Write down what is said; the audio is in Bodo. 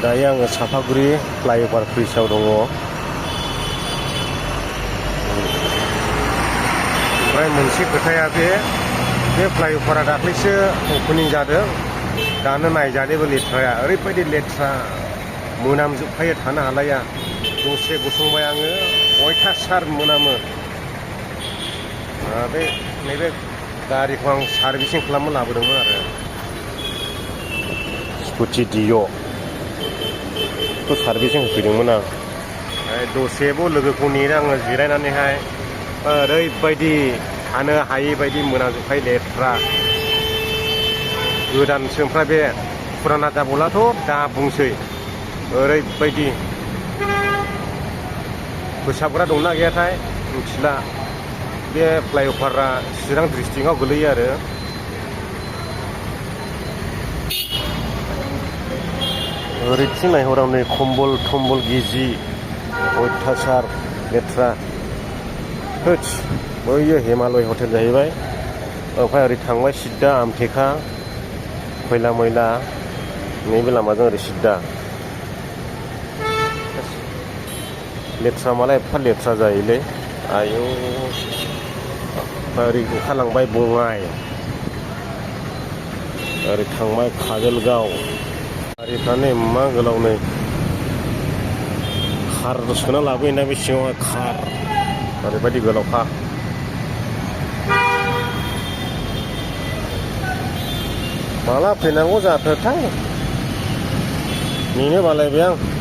दायो आङो सापागुरि फ्लाइअभार ब्रिजआव दङ। ओमफ्राय मोनसे खोथाया बे फ्लाइअभारा दाख्लैसो अपेनिं जादों। दानो नायजानोबो लेथ्राया ओरैबायदि लेथ्रा मोनामजोबखायो, थानो हालाया। दसे गसंबाय आङो, अयथासार मोनामो। नैबे गारिखौ आं सार्भिसिं खालामनो लाबोदोंमोन आरो स्कुटि डिअ' खौ सार्भिसिं होफैदोंमोन आं। दसेबाव लोगोखौ नेदों आङो जिरायनानैहाय। ओरैबायदि थानो हायि बायदि मोनामजोबखायो, लेथ्रा। गोदानसो, ओमफ्राय बे फुराना जाबोलाथ' दा बुंसै ओरैबायदि। फोसाबग्रा दंना गैयाथाय मिथिला। बे फ्लाइअभारा चिरां डिस्ट्रिक्टआव गोलैयो आरो। ओरैथिं नायहर आं, नै खम्बल थम्बल गिजि, अयथासार लेथ्रा। होत्स, बैयो हिमालय हटेल जाहैबाय। ओमफ्राय ओरै थांबाय सिद्दा आमथेखा, खयला मैला, नैबे लामाजों ओरै सिद्दा। लेथ्रा मालाय एफा लेथ्रा जायोलै, आयौ। ओरै ओंखारलांबाय बङाइ, ओरै थांबाय काजलगाव। गारिफ्रानो मा गोलाव, नै कार सोना लाबोयोना बे सिङावहाय, कार ओरैबायदि गोलावखा। माला फैनांगौ जाखोथाय, नेनो बालायबाय आं।